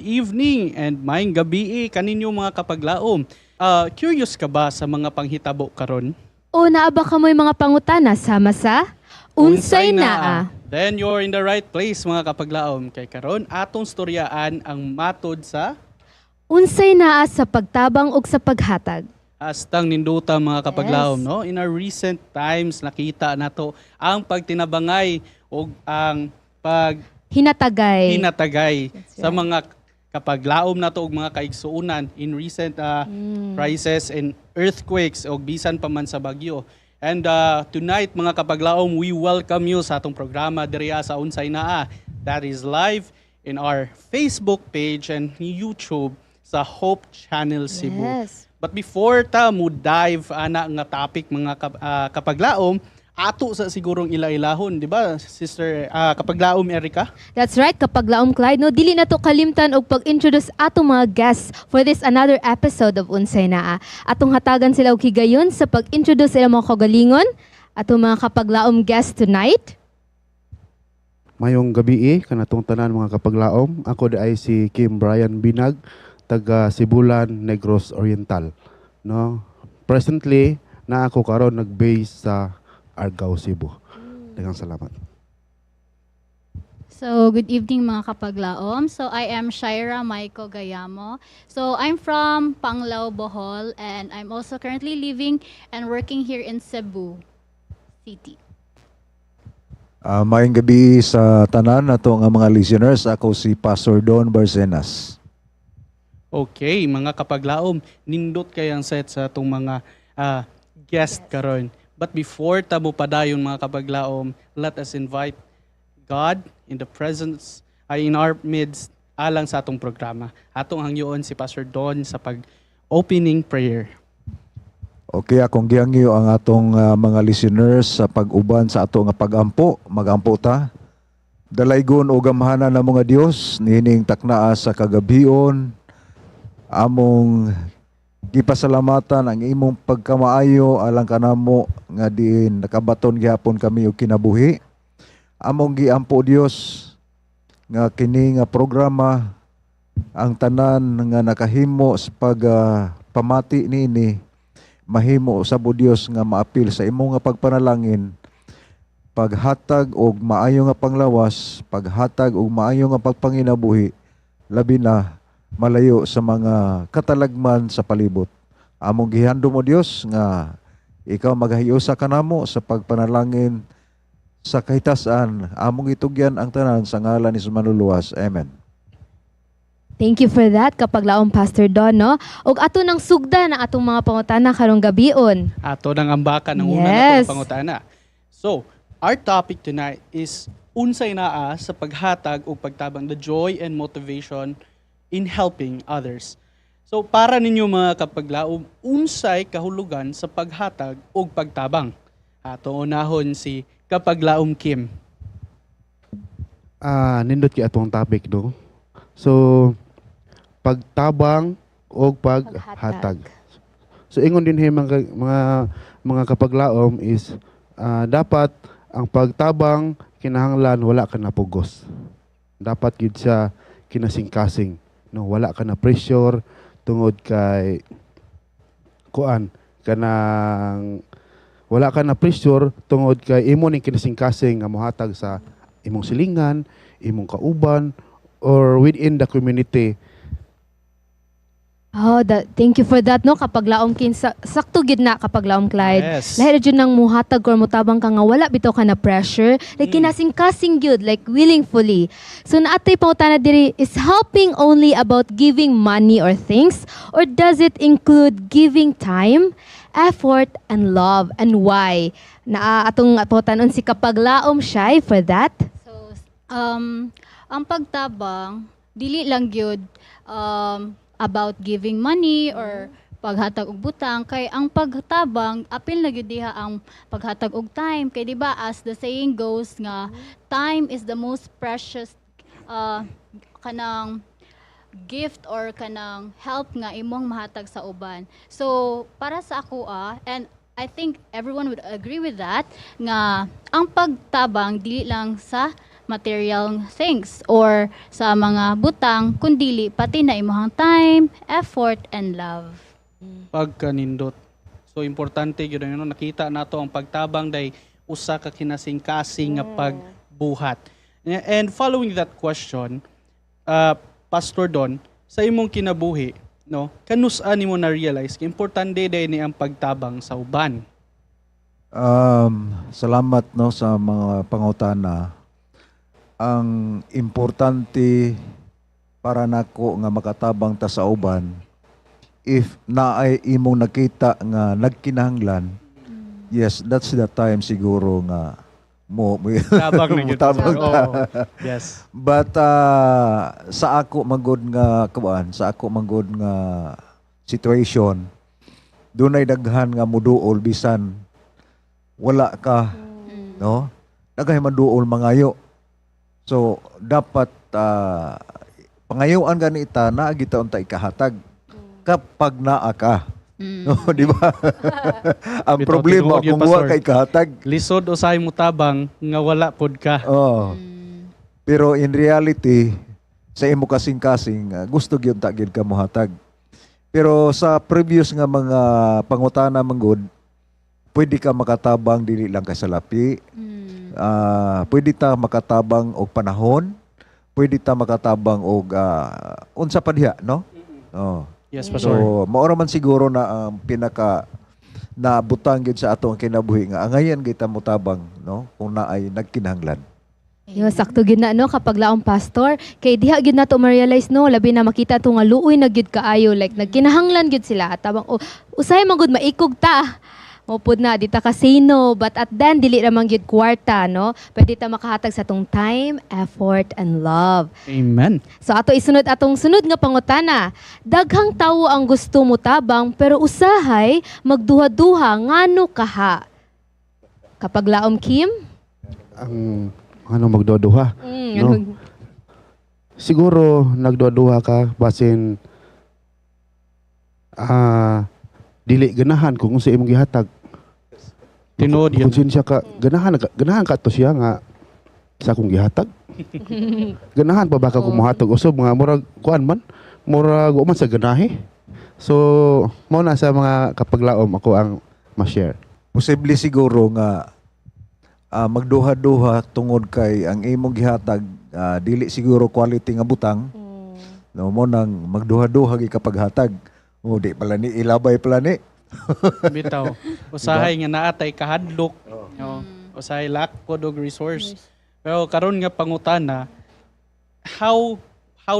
Evening and maayong gabii kaninyo, mga kapaglaom. Curious ka ba sa mga panghitabo karon? O naa ba kamoy mga pangutana sama sa Unsay Naa? Then you're in the right place, mga kapaglaom, kay karon atong storyaan ang matod sa Unsay naa sa pagtabang ug sa paghatag. Astang ninduta, mga kapaglaom, Yes. no? In our recent times, nakita nato ang pagtinabangay ug ang pag Hinatagay. hinatagay That's sa right. mga kapaglaom nato og mga kaigsuonan in recent crisis and earthquakes og bisan pa man sa bagyo. And tonight, mga kapaglaom, we welcome you sa atong programa diriya sa Unsay Naa. That is live in our Facebook page and YouTube sa Hope Channel Cebu. But before ta mo dive ana nga topic, mga kapaglaom, ato sa sigurong ila-ilahon, di ba, Sister Kapaglaom Erica? That's right, Kapaglaom Clyde. No, dili na to kalimtan og pag-introduce atong mga guests for this another episode of Unsay Naa. Atong hatagan sila og higayon sa pag-introduce sila mga kagalingon atong mga kapaglaom guests tonight. Mayong gabii kanatong tanan, mga kapaglaom. Ako diay si Kim Brian Binag, taga Sibulan, Negros Oriental. No? Presently, na ako karon nag-base sa Argao, Cebu. Daghang salamat. So, good evening, mga kapaglaom. So, I am Shaira Maiko Gayamo. So, I'm from Panglao, Bohol, and I'm also currently living and working here in Cebu City. Maayong gabi sa tanan nato nga mga listeners. Ako si Pastor Don Barcenas. Okay, mga kapaglaom, nindot kay ang set sa atong mga guest karon. But before ta mo padayon, mga kapaglaom, let us invite God in the presence ay in our midst alang sa atong programa. Atong hangyoon si Pastor Don sa pag opening prayer. Okay, akong gihangyo ang atong mga listeners sa pag-uban sa ato nga pagampo. Magampo ta. Dalaygon o gamhanan na mga Dios niining taknaa sa kagabhion, among gipasalamatan ang imong pagkamaayo alang kanamo nga diin nakabaton gihapon kami og kinabuhi. Among giampo, Dios, nga kini nga programa, ang tanan nga nakahimo sa pag pamati niini, mahimo usab o Dios nga maapil sa imong nga pagpanalangin, paghatag og maayo nga panglawas, paghatag og maayo nga pagpanginabuhi, labi na malayo sa mga katalagman sa palibot. Among gihandom o Dios nga ikaw magahiusa kanamo sa pagpanalangin sa kahitasan. Among itugyan ang tanan sa ngalan ni Manluluwas. Amen. Thank you for that, Kapaglaom Pastor Don, no? Og ato nang sugdan ang atong mga pangutana karong gabion. Ato nang ambakan ang una natong pangutana. So, our topic tonight is unsay naa sa paghatag o pagtabang, the joy and motivation in helping others. So, para ninyo, mga kapaglaom, unsay kahulugan sa paghatag o pagtabang? Ato unahon si Kapaglaom Kim. Nindot kay atong topic, no. So pagtabang o paghatag. So ingon din mga mga kapaglaom is dapat ang pagtabang kinahanglan wala ka na pugos. Dapat gid siya kinasingkasing, no? Wala ka na pressure tungod kay kuan kanang wala ka na pressure tungod kay imo ning kinasingkasing nga mohatag sa imong silingan, imong kauban or within the community. Oh, thank you for that, no, Kapaglaom Kim. Sakto gid na, Kapaglaom Clyde. Yes. Lahi ra jud nang muhatag or mutabang ka nga wala bitaw ka na pressure. Like kinasing-kasing gyud, like willingfully. So naa tay pangutana diri, is helping only about giving money or things, or does it include giving time, effort and love, and why? Naa atong pangutanon si Kapaglaom Shy for that. So, ang pagtabang, dili lang gyud about giving money or paghatag og butang, kay ang pagtabang apil na gyud diha ang paghatag og time, kay di ba, as the saying goes nga time is the most precious kanang gift or kanang help nga imong mahatag sa uban. So, para sa ako and I think everyone would agree with that, nga ang pagtabang dili lang sa material things or sa mga butang, kundili pati na imong time, effort and love. Pagkanindot. So importante gyud ano, nakita nato ang pagtabang day usa ka kinasingkasing nga pagbuhat. And following that question, Pastor Don, sa imong kinabuhi, no, kanus-a nimo na realize importante day ni ang pagtabang sa uban? Salamat, no, sa mga pangutana. Ang importante para nako nga makatabang ta sa uban, if naay imong nakita nga nagkinahanglan, yes, that's the time siguro nga mo Tabang na gyud. Tabang ta. Oo. Yes. But sa ako magod nga kuan, sa ako magod nga situation, dunay daghan nga muduol bisan wala ka, no? Daghan maduol mangayo. So dapat pangayoan gani ita naa kita unta ikahatag kapag naa ka. No, di ba? Ang Bitaw, problema tinuod yun, kung wa Pastor. kay kahatag. Lisod usahay mo tabang nga wala pod ka. Oh. Pero in reality, sa imo kasing-kasing, gusto gyud ta gyud ka mohatag. Pero sa previous nga mga pangutana manggod, pwede ka makatabang dili lang kay salapi. Pwede ta makatabang og panahon, pwede ta makatabang og unsa pa diha, no? Oh. Yes, Pastor. So, mao ra man siguro na ang pinaka nabutang gyud sa ato ang kinabuhi nga angayan kita motabang, no, kung naay nagkinahanglan. Yo, sakto gyud na, no, kapag laong, Pastor, kay diha gyud nato ma-realize, no, labi na makita to nga luoy na gyud kaayo, like nagkinahanglan gyud sila at tabang oh, usahay man gud maikog ta. Mao pud na di ta kasino, but at then dili ra man gyud kwarta, no, pwede ta makahatag sa atong time, effort and love. Amen. So ato isunod atong sunod nga pangutana. Daghang tawo ang gusto motabang pero usahay magduha-duha, ngano kaha? Kapag laom, Kim? Ang ano, magduha? No. Siguro nagduha ka basin dili ganahan kung unsa imong gihatag. Tinuod yun. Konsensya ka, ganahan ka to siya nga sa akong gihatag. Ganahan pa ba ka Oo. kumuhatag usab mga murag kuan man, murag wa man sa ganahi. So, mao na sa mga kapaglaom ako ang ma-share. Posible siguro nga magduha-duha tungod kay ang imong gihatag dili siguro quality nga butang. No, mo nang magduha-duha gi kapaghatag. O di pala ni ilabay pala ni. Bitaw. Usahay nga naa tay kahadlok. No? Usahay lack pod og resource. Pero karon nga pangutana, how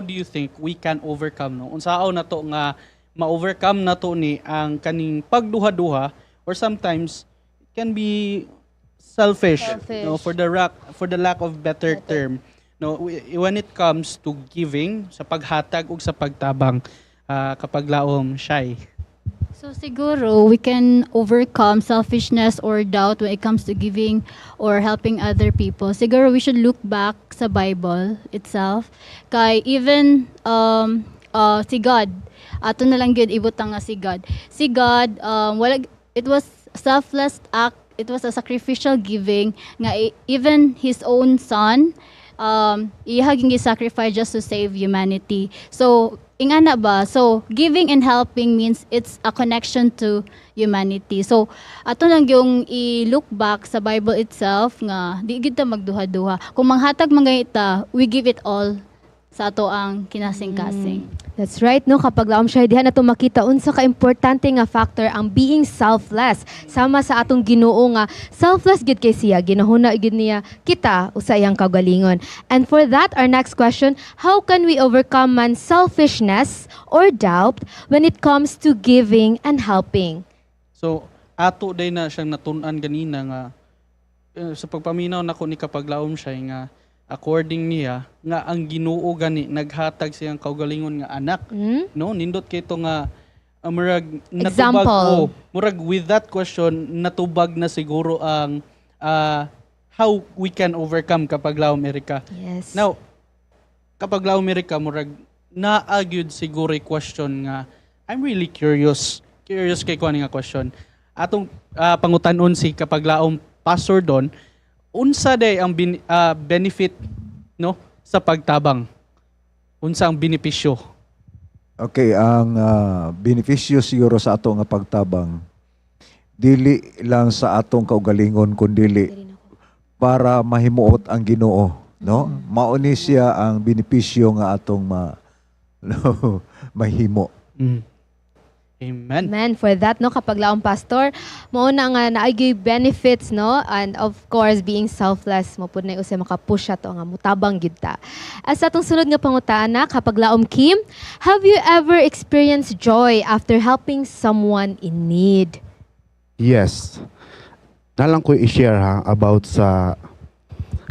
do you think we can overcome, no? Unsaon na to nga ma-overcome na to ni ang kaning pagduha-duha or sometimes it can be selfish, Selfish. no, for the lack of better term, no, when it comes to giving, sa paghatag ug sa pagtabang, kapag laom, Shy? So siguro we can overcome selfishness or doubt when it comes to giving or helping other people. Siguro we should look back sa Bible itself. Kay even si God, ato na lang gyud ibutang nga si God. Si God, wala, it was selfless act, it was a sacrificial giving nga even his own son iya ging sacrifice just to save humanity. So, ingana ba? So, giving and helping means it's a connection to humanity. So, ato lang yung i-look back sa Bible itself nga di gid ta magduha-duha. Kung manghatag man gani ta, we give it all sa ato ang kinasing-kasing. That's right, no? Kapag laom siya, diha na to makita unsa ka importante nga factor ang being selfless. Sama sa atong Ginoo nga selfless gid kay siya, ginahuna gid niya kita usa iyang kaugalingon. And for that, our next question, how can we overcome man selfishness or doubt when it comes to giving and helping? So, ato day na siyang natun-an ganina nga sa pagpaminaw nako ni kapag laom siya nga according niya nga ang Ginoo gani naghatag siyang kaugalingon nga anak. No, nindot kay to nga murag natubag. Example. Oh, murag with that question natubag na siguro ang how we can overcome, kapag laom Erika. Yes. Now, kapag laom Erika, murag naa gyud siguro yung question nga I'm really curious. Curious kay ko ani nga question. Atong pangutanon si kapag laom Pastor Don, Unsa day ang benefit, no, sa pagtabang? Unsa ang benepisyo? Okay, ang benepisyo siguro sa ato nga pagtabang, dili lang sa atong kaugalingon kundili para mahimuot ang Ginoo, no? Mao ni siya ang benepisyo nga atong ma no, mahimo. Amen. Amen for that, no, kapag laong pastor, mao na nga naay benefits, no, and of course being selfless mo pud na usay makapush ato nga mutabang gyud ta. As atong sunod nga pangutana, kapag laom Kim, have you ever experienced joy after helping someone in need? Yes. Nalang ko i-share ha about sa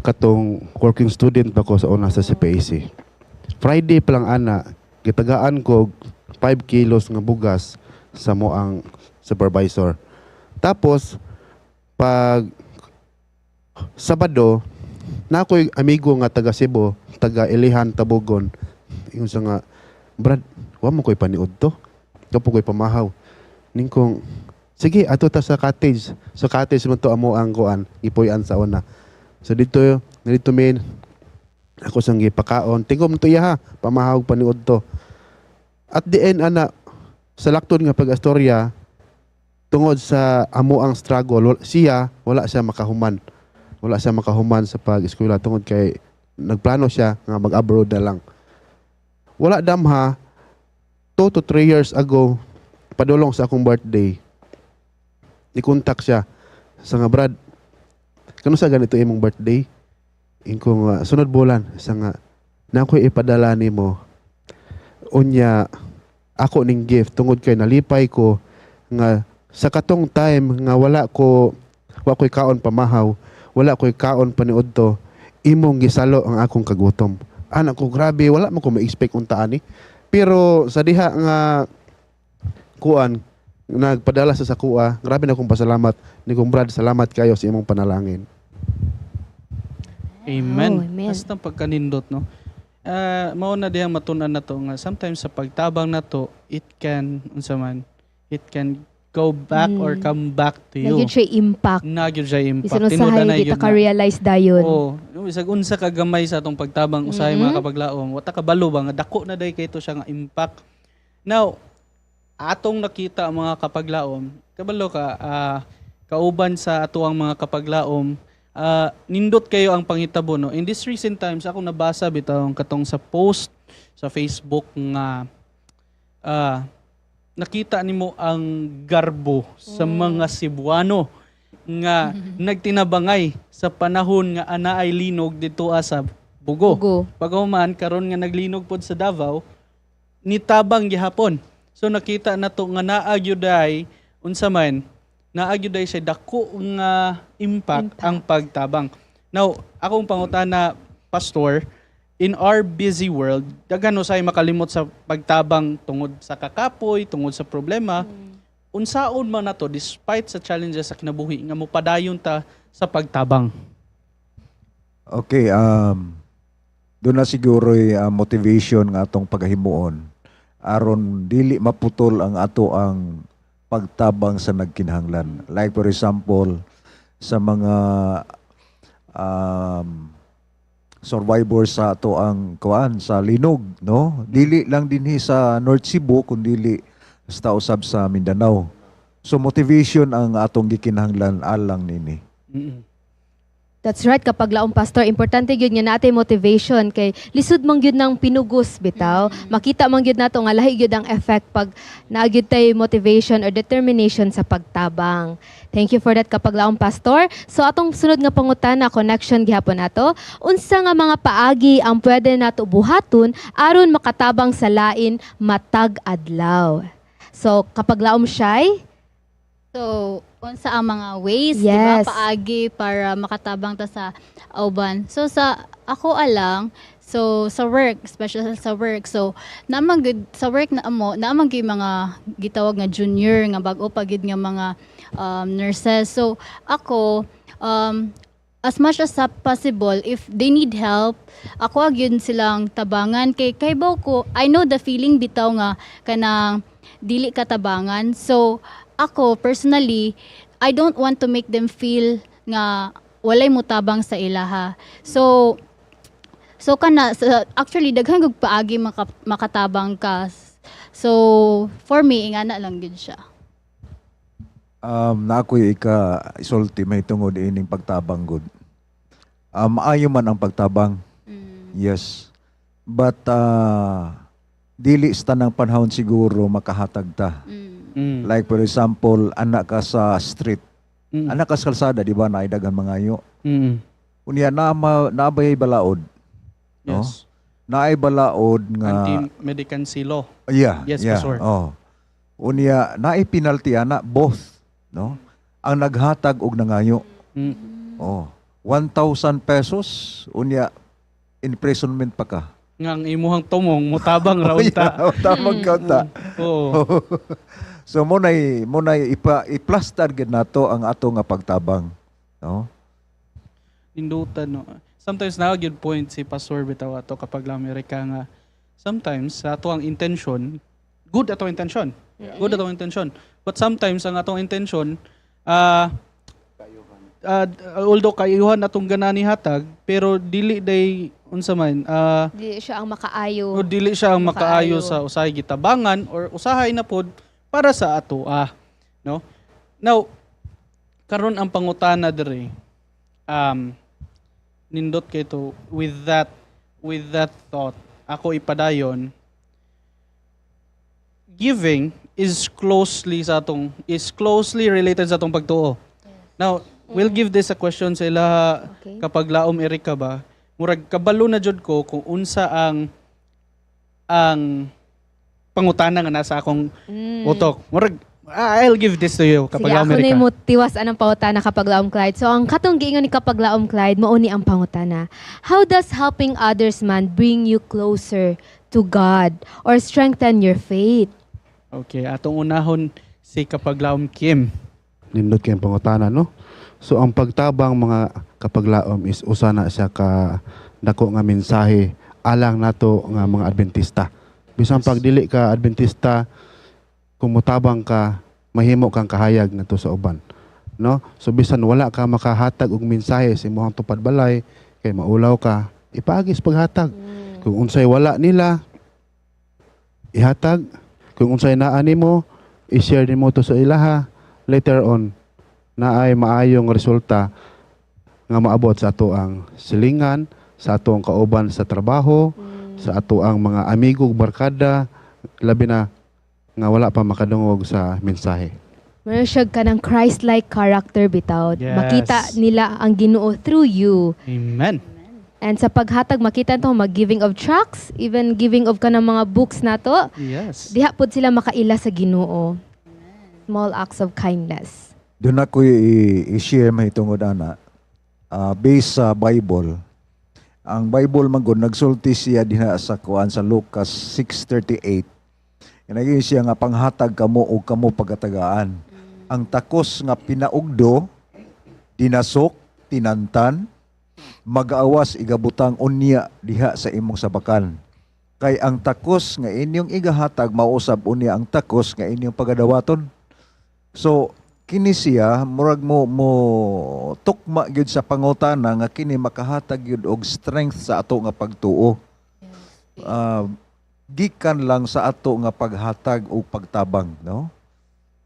katong working student pa ko sa una sa CPAC. Friday pa lang ana, gitagaan ko 5 kilos nga bugas sa mo ang supervisor. Tapos pag Sabado, na ako'y amigo nga taga Cebu, taga Ilihan, Tabogon. Ingon siya nga, "Brad, wa mo ko'y paniud to. Kapo ko'y pamahaw." Ning kong, "Sige, ato ta sa cottage." Sa cottage man to amo ang kuan, gipuy-an sa una. So dito, dito min, ako sang gipakaon. Tingom to iya ha, pamahaw paniud to. At the end, ana, sa lakton nga pag-astorya, tungod sa amo ang struggle, siya, wala siya makahuman. Wala siya makahuman sa pag-eskwela tungod kay nagplano siya nga mag-abroad na lang. Wala damha, 2 to 3 years ago, padulong sa akong birthday, ni-contact siya. Sa nga, "Brad, kano sa ganito imong birthday?" Inko nga, "Sunod bulan." Sa nga, "Na ako'y ipadala nimo. Unya, ako ning gift tungod kay nalipay ko nga sa katong time nga wala ko wa ko'y kaon pamahaw, wala ko'y kaon paniud to, imong gisalo ang akong kagutom." Anak ko, grabe, wala mo ko ma-expect unta ani. Pero sa diha nga kuan nagpadala sa sakuha, grabe na akong pasalamat ni kong, "Brad, salamat kayo sa imong panalangin." Amen. Oh, amen. Basta pagkanindot, no? Mao na diyang matun-an na to nga sometimes sa pagtabang na to, it can, unsa man, it can go back or come back to you. Na gyud siya impact. Na gyud siya impact. Bisan Tinuod usahay na di gyud ta na. ka-realize dayon. Oo. Yung bisag unsa ka gamay sa atong pagtabang usahay, mga kapaglaom, wa ta kabalo ba nga dako na day kay ito siya nga impact. Now, atong nakita, mga kapaglaom, kabalo ka kauban sa atuang mga kapaglaom, nindot kayo ang pangitabo, no. In this recent times, ako nabasa bitaw katong sa post sa Facebook nga nakita nimo ang garbo sa mga Cebuano nga nagtinabangay sa panahon nga ana ay linog dito sa Bugo. Bugo. Paghuman karon nga naglinog pod sa Davao, nitabang gihapon. So nakita na to nga naa gyud ay unsa man, naa gyud ay siya dako nga impact, Impact. ang pagtabang. Now, akong pangutana, pastor, in our busy world, daghan usay makalimot sa pagtabang tungod sa kakapoy, tungod sa problema. Unsaon man nato despite sa challenges sa kinabuhi nga mopadayon ta sa pagtabang? Okay, doon na siguro motivation nga atong paghimuon aron dili maputol ang ato ang pagtabang sa nagkinahanglan. Like for example, sa mga survivors sa ato ang kuan sa linog, no? Dili lang dinhi sa North Cebu kundili sa usab sa Mindanao. So motivation ang atong gikinahanglan alang nini. That's right, kapag laong pastor, importante gyud nga natay motivation kay lisod man gyud ng pinugos bitaw. Makita man gyud nato nga lahi gyud ang effect pag naa gyud tay motivation or determination sa pagtabang. Thank you for that, kapag laong pastor. So atong sunod nga pangutana, connection gihapon nato. Unsa nga mga paagi ang pwede nato buhaton aron makatabang sa lain matag adlaw? So kapag laom shy, So, unsa ang mga ways, di ba, paagi para makatabang ta sa uban. So sa ako alang, so sa work, especially sa work. So naman gud sa work na amo, naman gyud mga gitawag nga junior nga bag-o pa gid nga mga nurses. So ako, as much as possible, if they need help, ako gyud silang tabangan kay kaybaw ko, I know the feeling bitaw nga kanang dili ka tabangan. So ako personally, I don't want to make them feel nga Walay mutabang sa ilaha. So kana actually daghan gud paagi makatabang ka. So for me, ingana lang gid siya. Na ako'y ika isulti may tungod ining pagtabang gud. Maayo man ang pagtabang. Yes. But dili sa tanang panahon siguro makahatag ta. Like for example, anak ka sa street. Anak ka sa kalsada, di ba, naay daghan mangayo. Unya na naabay balaod, no? Yes. Naay balaod nga Anti-mendicancy law. Yeah. Yes, Pastor. Oh. Unya naay penalty ana both, no? Ang naghatag og nangayo. Oh. 1,000 pesos, unya imprisonment pa ka. Nga ang imuhang tumong mutabang ra unta. Yeah, tabang ka unta. So mo nay ipa i-plaster gid nato ang ato nga pagtabang, no? Nindutan, no. Sometimes na good point si Pastor bitaw ato kapag lang Amerika nga sometimes sa ato ang intention, good ato intention. Good ato intention. But sometimes ang atong intention, although kayuhan atong ganani hatag, pero dili day unsa man Di siya ang makaayo. O dili siya ang makaayo Makaayo. sa usahay gitabangan or usahay na pod para sa ato ah, no? Now karon ang pangutana diri, nindot kay to with that thought ako ipadayon, giving is closely related sa atong pagtuo. Now we'll give this a question sa ila kapag laom Erika ba, murag kabalo na jud ko kung unsa ang pangutana nga nasa akong utok. Murag I'll give this to you kapag Sige, laom ako na Erika. yung tiwas anang pangutana, kapag laom Clyde. So, ang katong giingon ni kapag laom Clyde, mao ni ang pangutana. How does helping others man bring you closer to God or strengthen your faith? Okay, atong unahon si kapag laom Kim. Nindot kayong pangutana, no? So ang pagtabang, mga kapaglaom, is usa na siya ka dako nga mensahe alang nato nga mga Adventista. Bisan pag dili ka Adventista, kung mutabang ka, mahimo kang kahayag ngadto sa uban. No? So bisan wala ka makahatag og mensahe sa imong tupad balay kay maulaw ka, ipaagi sa paghatag. Kung unsay wala nila, ihatag. Kung unsay naa nimo, i-share nimo to sa ilaha. Later on, naay maayong resulta nga maabot sa ato ang silingan, sa ato ang kauban sa trabaho, sa ato ang mga amigo ug barkada, labi na nga wala pa makadungog sa mensahe. Meron siya ka ng Christ-like character bitaw. Makita nila ang Ginoo through you. Amen. And sa paghatag, makita to mag-giving of tracts, even giving of kanang mga books nato. Diha pod sila makaila sa Ginoo. Small acts of kindness. Doon ako i-share mahitungod ana. Based sa Bible. Ang Bible man gud nagsulti siya dinha sa kuan sa Lucas 6:38. Naging siya nga panghatag kamo og kamo pagatagaan. Ang takos nga pinaugdo, dinasok, tinantan, magaawas igabutang unya diha sa imong sabakan. Kay ang takos nga inyong igahatag mausab unya ang takos nga inyong pagadawaton. So kini siya murag mo tukma gyud sa pangutana nga kini makahatag gyud og strength sa ato nga pagtuo. Gikan lang sa ato nga paghatag o pagtabang, no?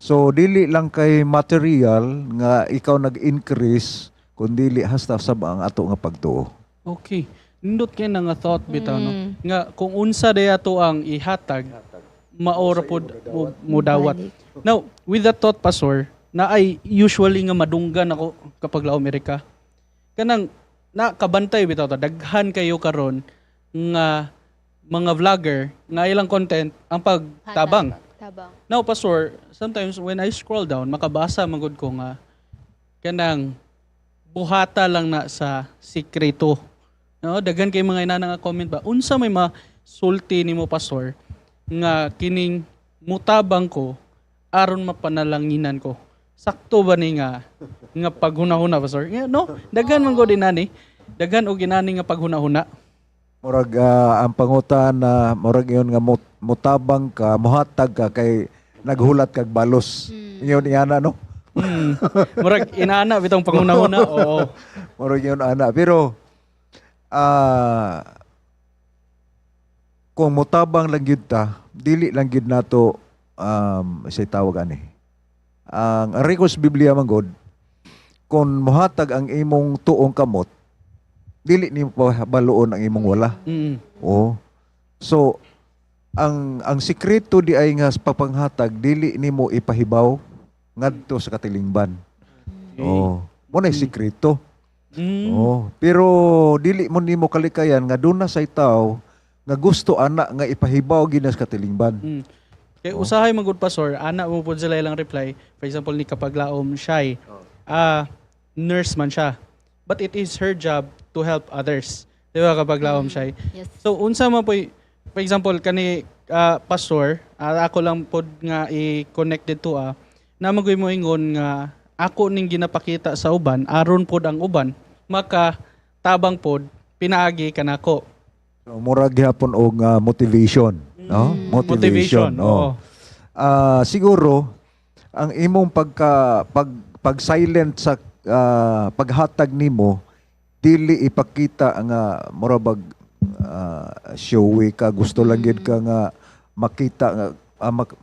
So dili lang kay material nga ikaw nag-increase, kundi hasta sab ang ato nga pagtuo. Okay. Nindot kay na nga thought bitaw, no. Nga kung unsa day ato ang ihatag, maora pod mo dawat. Balik. Now, with that thought, Pastor, na ay usually nga madunggan ako kapag la Amerika. Kanang na kabantay bitaw ta, daghan kayo karon nga mga vlogger nga ilang content ang pagtabang. Tabang. Now, Pastor, sometimes when I scroll down, makabasa magud ko nga kanang buhata lang na sa sikreto. No, daghan kay mga inana nga comment ba. Unsa may masulti nimo, Pastor, nga kining mutabang ko aron mapanalanginan ko? Sakto ba ni nga paghunahuna, Pastor? Nga, no, daghan man gud inani. Daghan og inani nga paghunahuna. Murag ang pangutana murag ingon nga mutabang ka, muhatag ka kay naghulat kag balos. Ingon iyana, no? Murag inana bitong panguna-una. Oo. Murag yun ana. Pero kung motabang lang gyud ta, dili lang gyud nato say tawag ani. Ang records Biblia man gud, kung mohatag ang imong tuong kamot, dili nimo baluon ang imong wala. Oo. So ang sikreto di ay nga sa pagpanghatag dili nimo ipahibaw ngadto sa katilingban. Oh, mo na sikreto. Oh, pero dili mo nimo kalikayan nga doon na say tao nga gusto ana nga ipahibaw gid na sa katilingban. Kay usahay man gud, Pastor, ana mo pud sila ilang reply. For example ni Kapaglaom Shy. Nurse man siya. But it is her job to help others. Di ba, Kapaglaom Shy? Yes. So unsa man po, for example kani pastor, ako lang pod nga i-connect dito na magoy mo ingon nga ako ning ginapakita sa uban aron pod ang uban maka tabang pod pinaagi kanako. So, mura gihapon og motivation, no? Motivation. Motivation. Oh. Oo. Siguro ang imong pagka pag pag silent sa paghatag nimo dili ipakita nga mura bag showy ka, gusto lang gyud ka nga makita nga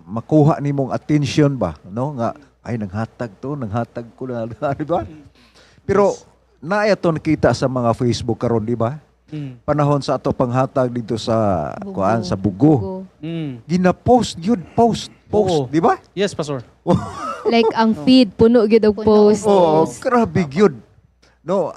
makuha nimong attention ba, no, nga ay nanghatag to, nanghatag ko na, di ba? Pero naaya to nakita sa mga Facebook karon, di ba? Panahon sa ato panghatag dito sa Bugo. kuan sa Bugo, gina-post yun, post post, di ba? Yes, Pastor. Like ang feed puno gyud og Puno. post. Oo, grabe gyud. No,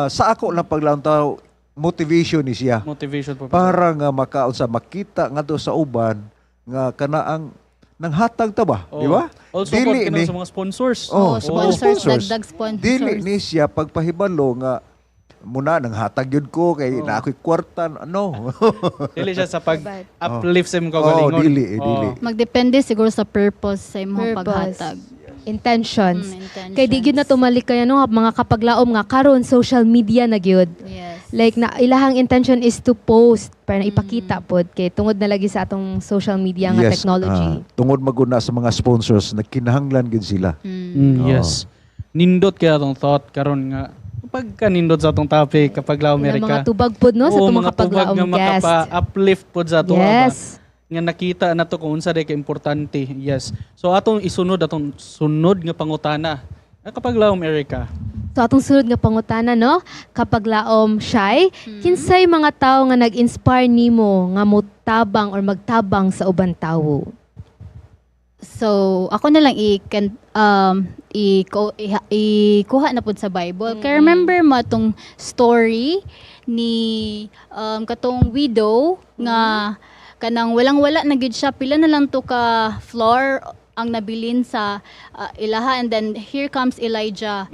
sa ako lang paglantaw, motivation ni siya. Motivation po. Pastor. Para nga makaon sa makita nga do sa uban nga kanaang nanghatag ta ba, Oo. di ba? Also Dili pod ni sa mga sponsors. Oh, Oh, sponsors, sponsors. dagdag sponsors. Dili ni siya pagpahibalo nga muna nanghatag yun ko kay na ako'y kwarta, ano. Dili siya sa pag uplift sa imong Oh, kaugalingon. dili, eh, dili. Magdepende siguro sa purpose sa imong Purpose. paghatag. Intentions. Intentions. Kay di gyud na tumalik kaya no mga kapaglaom nga karon social media na gyud. Like na ilahang intention is to post para ipakita pod kay tungod na lagi sa atong social media nga technology. Tungod maguna sa mga sponsors nagkinahanglan gid sila. Yes. Nindot kaya atong thought karon nga pagka nindot sa atong topic kapag Ilang Amerika. mga tubag pod no sa Oo, atong mga mga tubag kapaglaom nga guest. makapa-uplift pod sa ato Yes. nga nakita na to kung unsa day ka importante. Yes. So atong isunod atong sunod nga pangutana. Kapaglaom Erica. So atong sunod nga pangutana no, kapaglaom Shy, kinsay mga tawo nga nag-inspire nimo nga motabang or magtabang sa uban tawo? So, ako na lang i can i ikuha na pud sa Bible. Kay remember mo atong story ni katong widow nga kanang walang-wala na gyud siya, pila na lang to ka flour ang nabilin sa ilaha, and then here comes Elijah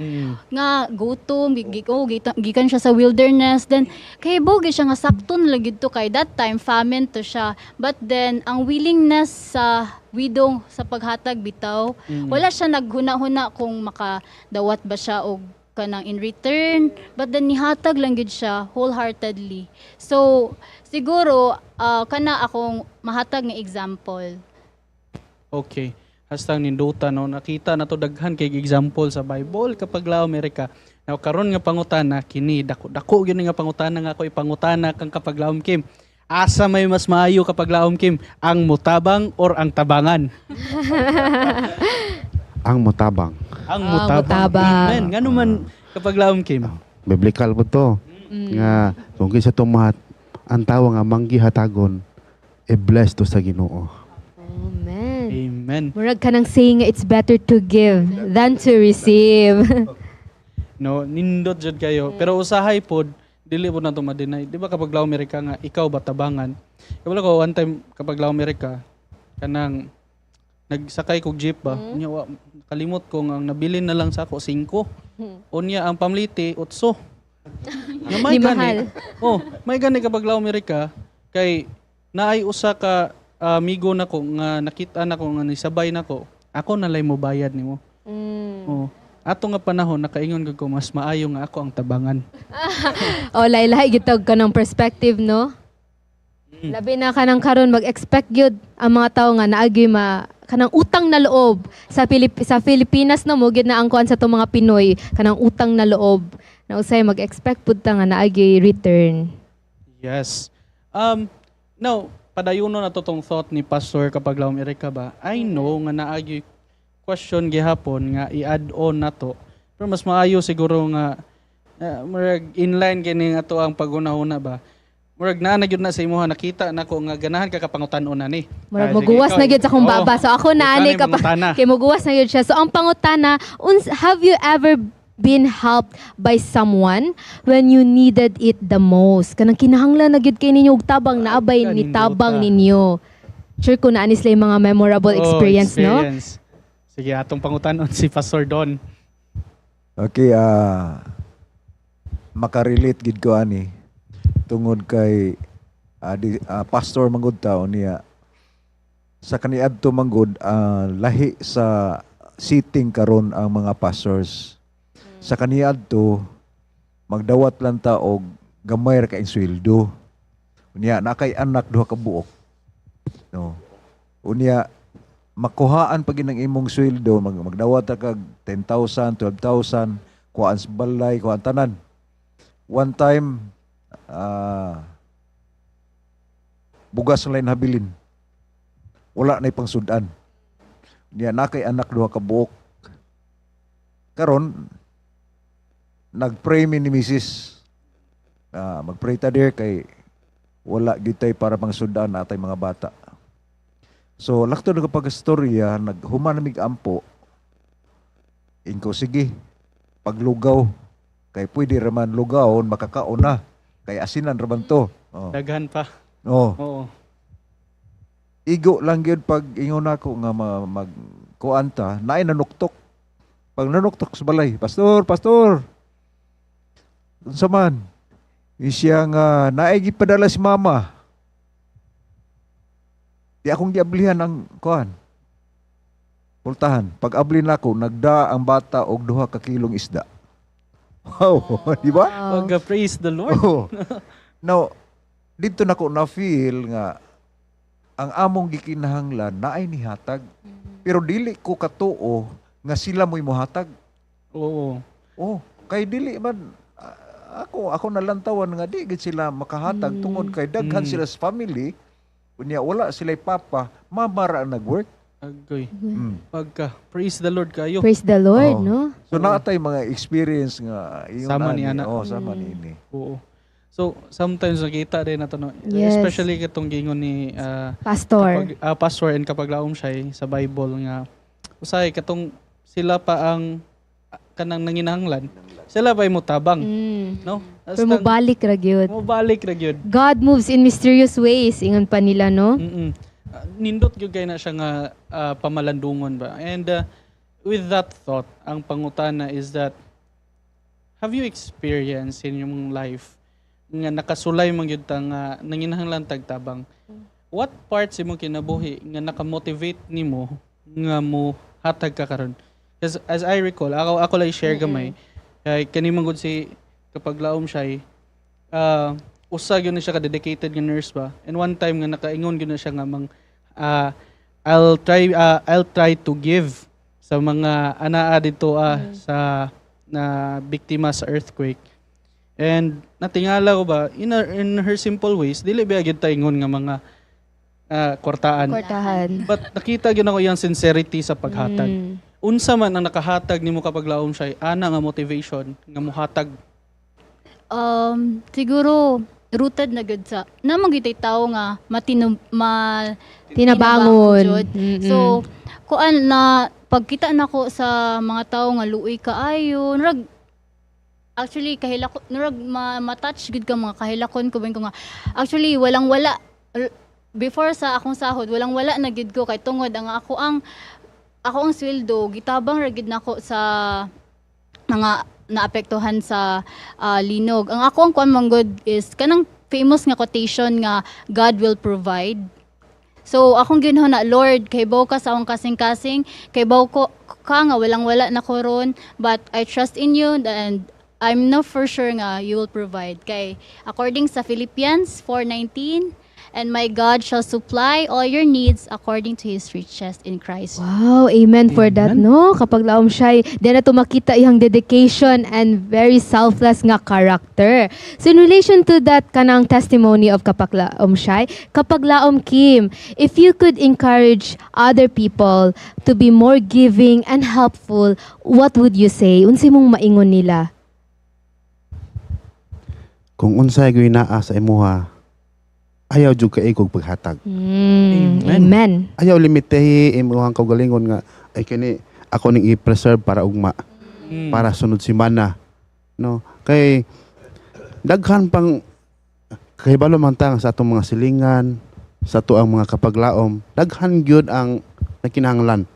nga gutom, oh, gikan siya sa wilderness, then kay bogi siya nga sakto na lang gyud to kay that time famine to siya. But then ang willingness sa widow sa paghatag bitaw, wala siya naghuna-huna kung makadawat ba siya og kanang in return, but then nihatag lang gyud siya wholeheartedly. So siguro kana akong mahatag nga example. Okay. #Nindota no, nakita na to daghan kay example sa Bible, kapaglaom Amerika. Now karon nga pangutana kini dako dako gyud ni nga pangutana nga ako ipangutana kang Kapaglaom Kim. Asa may mas maayo, Kapaglaom Kim, ang mutabang or ang tabangan? Ang mutabang. Ang Ah, mutabang. mutabang. Amen. Ngano man, Kapaglaom Kim? Biblical po to. Nga kung kinsa tumahat ang tawo nga manggihatagon, i-bless to sa Ginoo. Amen. Amen. Murag ka nang saying nga it's better to give than to receive. No, nindot jud kayo. Pero usahay pod dili po na to ma-deny. Di ba, Kapaglaom Amerika, nga ikaw ba tabangan? Kaya ko one time, Kapaglaom Amerika, kanang nagsakay kog jeep ba. Unya wa kalimot ko nga ang nabilin na lang sa ako 5. Unya ang pamliti 8. Nga may Ni gani. mahal. Oh, may gani, Kapaglaom Amerika, kay naay usa ka amigo nako nga nakita nako nga nisabay nako. Ako na lay mo bayad nimo. Oh. Ato nga panahon nakaingon gud ko mas maayo nga ako ang tabangan. O lahi-lahi gitog ka ng perspective no. Labi na ka ng karon mag-expect gyud ang mga tao nga naagi ma kanang utang na loob sa Pilipinas, no, mo gyud na ang kuan sa atong mga Pinoy, kanang utang na loob na usay mag-expect pud ta nga naay return. Yes. Now, padayuno na to tong thought ni Pastor Kapaglaom Erika ba? I know nga naagi question gihapon nga i-add on na to. Pero mas maayo siguro nga murag inline kini nga to ang paghuna-huna ba. Murag naa na gyud na sa imuha, nakita nako nga ganahan ka kapangutan-on na ni. Murag Ah, sige, moguwas ikaw, na gyud sa akong oo. baba. So ako na Ikaw ani na yung ka mangutana. Kay moguwas na gyud siya. So ang pangutana, have you ever been helped by someone when you needed it the most? Kanang kinahanglan na gyud kay ninyo og tabang, naabay ni Kanindota. tabang ninyo. Sure ko na ani sila yung mga memorable Oo, experience, no? Experience. Sige, atong pangutan-on si Pastor Don. Okay, makarelate gid ko ani tungod kay pastor manggod ta niya sa kaniadto manggod, lahi sa sitting karon ang mga pastors. Sa kaniadto magdawat lang ta og gamay ra kay sweldo. Unya na kay anak duha ka buok. No. Unya makuhaan pag ang imong sweldo, magdawat ra kag 10,000, 12,000, kuhaan sa balay, kuhaan tanan. One time, bugas na lang habilin. Wala na pangsudan. Niya na kay anak duha ka buok. Karon nagpray mi ni Mrs. Magpray ta dear kay wala gyud tay para pangsudan natay mga bata. So lakto na kapag istorya, naghuman na mig ampo. Inko, sige, paglugaw kay pwede raman lugawon, makakaon na. Kay asinan raman to. Oh. Daghan pa. Oh. Oo. Igo lang gyud pag ingon ako nga mag kuan ta, naay nanuktok. Pag nanuktok sa balay, "Pastor, pastor." "Unsa man?" Siya nga naay gipadala si mama. Di akong giablihan ang kuan. Pultahan. Pag abli nako, nagda ang bata og 2 ka kilong isda. Wow, di ba? Wow. Pag praise the Lord. Oh. Now, dito nako na feel nga ang among gikinahanglan naay nihatag. Pero dili ko katuo nga sila mo'y mohatag. Oh, kay dili man ako nalantawan nga di gid sila makahatag tungod kay daghan sila sa family. Unya wala sila papa, mama ra ang nag-work. Agoy. Mm. Pagka praise the Lord kayo. Praise the Lord, Oh. no? So naatay mga experience nga ingon Sama ni ani. ana. Oh, sama ni ini. Oo. So sometimes nakita din nato, no. Yes. Especially katong gingon ni Pastor. kapag, pastor and kapag laom siya eh, sa Bible nga usahay katong sila pa ang kanang nanginahanglan. Sila pa mo tabang, no? Pero mobalik ra gyud. Mobalik ra gyud. God moves in mysterious ways, ingon pa nila, no? Nindot gyud kay na siya nga pamalandungon ba. And with that thought, ang pangutana is that have you experienced in yung life nga nakasulay man gyud ta nga nanginahanglan tagtabang? What parts imong kinabuhi nga nakamotivate nimo nga mo hatag ka karon? Because as I recall, ako lang share gamay. Kay kani man gud si kapag laom siya, usa gyud na siya ka dedicated nga nurse ba. And one time nga nakaingon gyud na siya nga mang I'll try to give sa mga anaa dito sa na biktima sa earthquake. And natingala ko ba in her simple ways, dili ba gyud ta ingon nga mga kwartaan. Kwartahan. But nakita gyud ako iyang sincerity sa paghatag. Unsa man ang nakahatag nimo kapag laom siya ana nga motivation nga muhatag? Siguro rooted na gud sa namang gyud tay tawo nga matino ma Tinabangon. Jud. So kuan na pagkita nako sa mga tawo nga luoy kaayo, nurag actually kahilako, nurag ma-touch gud ka, mga kahilakon ko ba ko nga actually walang wala before sa akong sahod, walang wala na gid ko kay tungod ang ako ang sweldo gitabang ra gid nako sa mga naapektuhan sa linog. Ang ako ang kuan man gud is kanang famous nga quotation nga "God will provide." So akong ginoo na, "Lord, kay ka sa akong kasing-kasing, kay ko ka nga walang wala na ko ron, but I trust in you and I'm not for sure nga you will provide." Kay according sa Philippians 4:19, And my God shall supply all your needs according to His riches in Christ. Wow, amen for that, Amen. No? Kapaglaom siya, di na to makita iyang dedication and very selfless nga character. So in relation to that kanang testimony of Kapaglaom Shai, Kapaglaom Kim, if you could encourage other people to be more giving and helpful, what would you say? Unsay mong maingon nila? Kung unsay gyud naa sa imuha, ayaw jud kay kog paghatag. Amen. Amen. Ayaw limitehi imuhang kaugalingon nga ay kini ako ning i-preserve para ugma, para sunod semana, no? Kay daghan pang kahibalo man ta sa atong mga silingan, sa ato ang mga kapaglaom, daghan gyud ang nakinahanglan.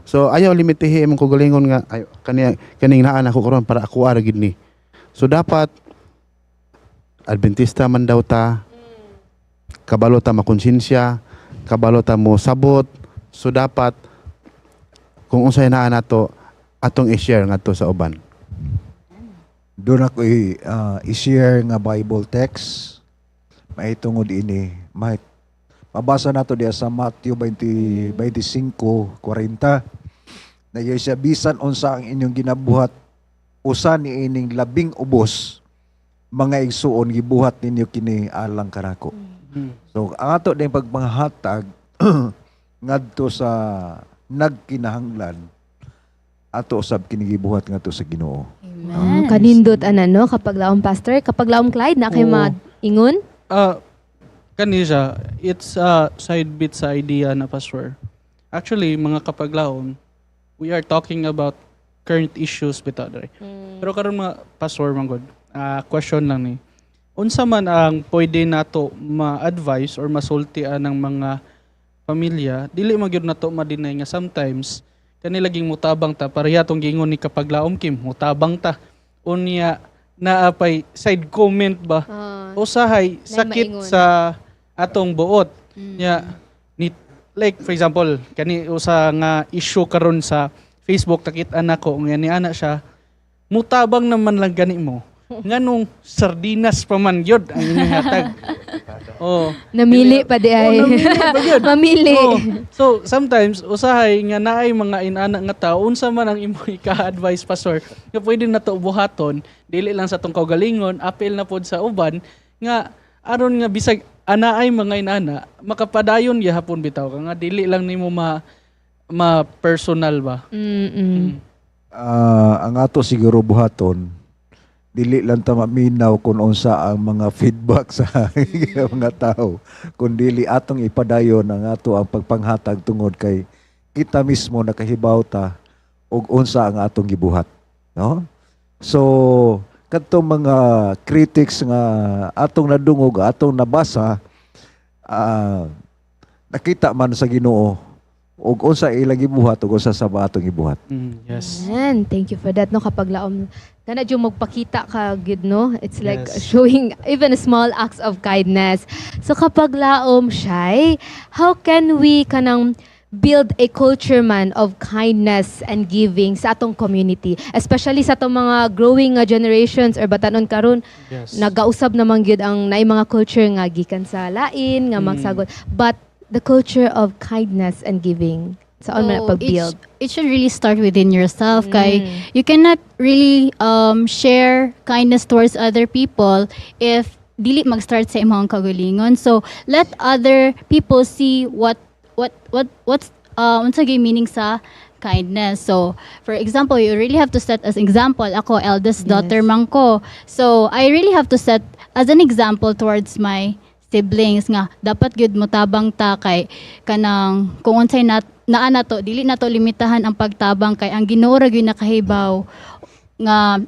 So ayaw limitehi imong kaugalingon nga ay kani kaning naa nako karon para ako ara gid ni. So dapat Adventista man daw ta, kabalo ta makonsensya, kabalo ta mo sabot. So dapat kung unsay naa nato, atong i-share ngadto sa uban. Doon ako i-share nga Bible text. Mahitungod ini. May, mabasa nato diya sa Matthew 20, 25:40. Na siya, "Bisan unsa ang inyong ginabuhat usa ni ining labing ubos mga igsuon, gibuhat ninyo kini alang kanako." So ang ato din pagpanghatag ngadto sa nagkinahanglan, ato usab kini gibuhat ngadto sa Ginoo. Oh, kanindot ana, no, Kapaglaom Pastor, Kapaglaom Clyde, na kay Oo. Maingon? Ah, kani siya, it's a side bit sa idea na, Pastor. Actually, mga kapaglaom, we are talking about current issues bitaw dere. Pero karon, mga Pastor manggod, question lang ni. Unsa man ang pwede nato ma-advise or masultian ng mga pamilya, dili man gyud nato ma-deny nga sometimes kani laging mutabang ta, pareha tong giingon ni Kapaglaom Kim, mutabang ta. Unya naa pay side comment ba? Usahay sakit maingon. sa atong buot. Nya ni, like for example, kani usa nga issue karon sa Facebook, nakita nako nga ni ana siya, "Mutabang naman lang gani mo, nganong sardinas pa man gyud ang inyong hatag?" Oh. Namili pa di ay. Oh, namili pa gyud. Mamili. Oh. So sometimes usahay nga naay mga inana nga tao, unsa man ang imong ika-advise, Pastor, nga pwede na to buhaton, dili lang sa tong kaugalingon, apil na pod sa uban, nga aron nga bisag anaay mga inana, makapadayon gihapon bitaw ka nga dili lang nimo ma personal ba? Ang ato siguro buhaton, dili lang ta maminaw kung unsa ang mga feedback sa mga tao, kundi atong ipadayon ang ato ang pagpanghatag tungod kay kita mismo nakahibaw ta og unsa ang atong gibuhat, no? So kadtong mga critics nga atong nadungog, atong nabasa, nakita man sa Ginoo og unsa ilang gibuhat ug unsa sa atong gibuhat. Yes. Amen. Thank you for that, no, Kapaglaom. Kana jud magpakita ka gid, no? It's like showing even small acts of kindness. So Kapaglaom Shy, how can we kanang build a culture man of kindness and giving sa atong community, especially sa atong mga growing nga generations or batanon karon? Nagausab naman gyud ang naay mga culture nga gikan sa lain nga magsagot, but the culture of kindness and giving, saan man na So, pag-build? It should really start within yourself kay you cannot really share kindness towards other people if dili mag-start sa imong kaugalingon. So let other people see what what's unsa gyud meaning sa kindness. So, for example, you really have to set as example. Ako, eldest daughter man ko. So, I really have to set as an example towards my siblings nga dapat gyud motabang ta kay kanang kung unsay nat naa nato, dili nato limitahan ang pagtabang kay ang Ginoo ra gyud nakahibaw nga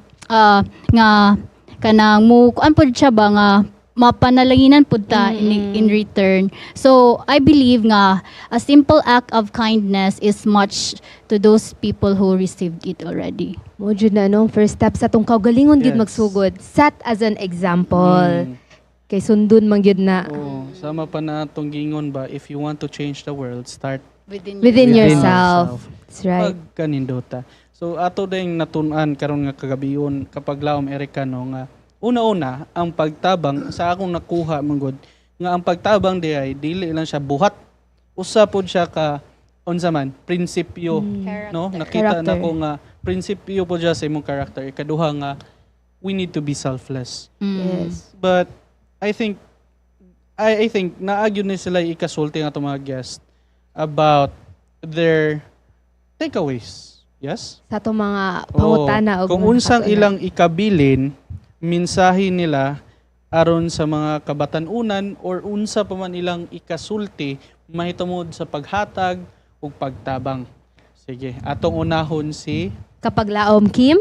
kanang mu kuan pud siya ba nga mapanalanginan pud ta in return. So I believe nga a simple act of kindness is much to those people who received it already. Mo jud na, no, first step sa atong kaugalingon gyud magsugod. Set as an example. Kay sundon man gyud na. Oo, sama pa na atong gingon ba, if you want to change the world, start within, within within yourself. That's right. Pagkanindota. So ato ding natun-an karon nga kagabion, Kapaglaom Erika, no, nga una-una ang pagtabang sa akong nakuha manggod Nga ang pagtabang diay dili lang siya buhat. Usa pod siya ka unsa man prinsipyo, no? Nakita Character. na ko nga prinsipyo po siya sa imong character. Ikaduha nga we need to be selfless. But I think naa gyud ni sila ikasulti nga atong mga guest about their takeaways. Yes? Sa atong mga pangutana Oo. og Kung mga unsang katunan. Ilang ikabilin mensahe nila aron sa mga kabatan-unan or unsa pa man ilang ikasulti mahitungod sa paghatag ug pagtabang. Sige, atong unahon si Kapaglaom Kim.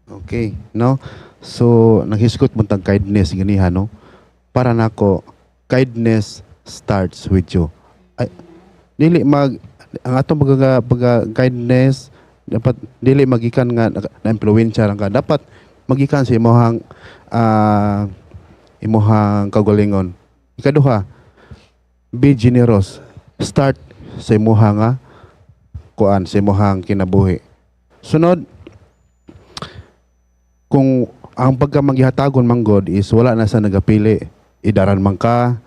Okay, no? So, naghisgot mo tang kindness ganiha, no? Para nako, kindness starts with you. Ay, dili mag ang atong pagka kindness dapat dili magikan nga na influensya lang ka. Dapat magikan sa imuhang kaugalingon. Ikaduha, be generous. Start sa imuha nga kuan, sa imuhang kinabuhi. Sunod, kung ang pagka manggihatagon man gud is wala na sa nagapili, idaran man ka,